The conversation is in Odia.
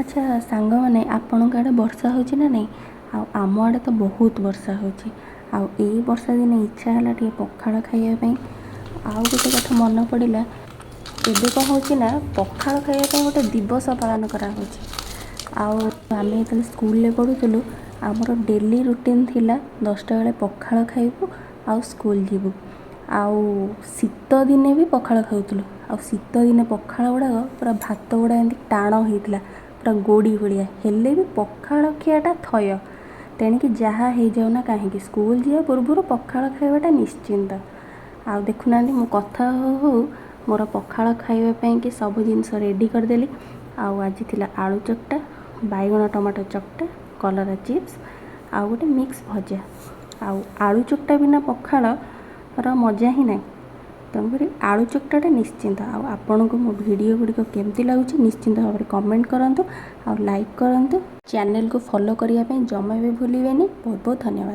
ଆଚ୍ଛା ସାଙ୍ଗମାନେ, ଆପଣଙ୍କ ଆଡ଼େ ବର୍ଷା ହେଉଛି ନା ନାହିଁ? ଆଉ ଆମ ଆଡ଼େ ତ ବହୁତ ବର୍ଷା ହେଉଛି। ଆଉ ଏଇ ବର୍ଷା ଦିନେ ଇଚ୍ଛା ହେଲା ଟିକେ ପଖାଳ ଖାଇବା ପାଇଁ। ଆଉ ଗୋଟେ କଥା ମନେ ପଡ଼ିଲା, ଏବେ କ'ଣ ହେଉଛି ନା ପଖାଳ ଖାଇବା ପାଇଁ ଗୋଟେ ଦିବସ ପାଳନ କରାହେଉଛି। ଆଉ ଆମେ ଯେତେବେଳେ ସ୍କୁଲରେ ପଢ଼ୁଥିଲୁ, ଆମର ଡେଲି ରୁଟିନ୍ ଥିଲା 10ଟା ବେଳେ ପଖାଳ ଖାଇବୁ ଆଉ ସ୍କୁଲ ଯିବୁ। ଆଉ ଶୀତ ଦିନେ ବି ପଖାଳ ଖାଉଥିଲୁ। ଆଉ ଶୀତ ଦିନେ ପଖାଳ ଗୁଡ଼ାକ ପୁରା ଭାତ ଗୁଡ଼ା ଏମିତି ଟାଣ ହେଇଥିଲା, ପୁରା ଗୋଡ଼ି ଭଳିଆ। ହେଲେ ବି ପଖାଳ ଖିଆଟା ଥୟ। ତେଣିକି ଯାହା ହେଇଯାଉ ନା କାହିଁକି, ସ୍କୁଲ ଯିବା ପୂର୍ବରୁ ପଖାଳ ଖାଇବାଟା ନିଶ୍ଚିନ୍ତ। ଆଉ ଦେଖୁନାହାନ୍ତି, ମୁଁ କଥା ହଉ ହଉ ମୋର ପଖାଳ ଖାଇବା ପାଇଁକି ସବୁ ଜିନିଷ ରେଡ଼ି କରିଦେଲି। ଆଉ ଆଜି ଥିଲା ଆଳୁ ଚକଟା, ବାଇଗଣ ଟମାଟୋ ଚକଟା, କଲରା ଚିପ୍ସ ଆଉ ଗୋଟେ ମିକ୍ସ ଭଜା। ଆଉ ଆଳୁ ଚକଟା ବିନା ପଖାଳର ମଜା ହିଁ ନାହିଁ। ତେଣୁକରି ଆଳୁ ଚକଟାଟା ନିଶ୍ଚିନ୍ତ। ଆଉ ଆପଣଙ୍କୁ ମୋ ଭିଡ଼ିଓ ଗୁଡ଼ିକ କେମିତି ଲାଗୁଛି, ନିଶ୍ଚିନ୍ତ ଭାବରେ କମେଣ୍ଟ କରନ୍ତୁ ଆଉ ଲାଇକ୍ କରନ୍ତୁ। ଚ୍ୟାନେଲକୁ ଫଲୋ କରିବା ପାଇଁ ଜମା ବି ଭୁଲିବେନି। ବହୁତ ବହୁତ ଧନ୍ୟବାଦ।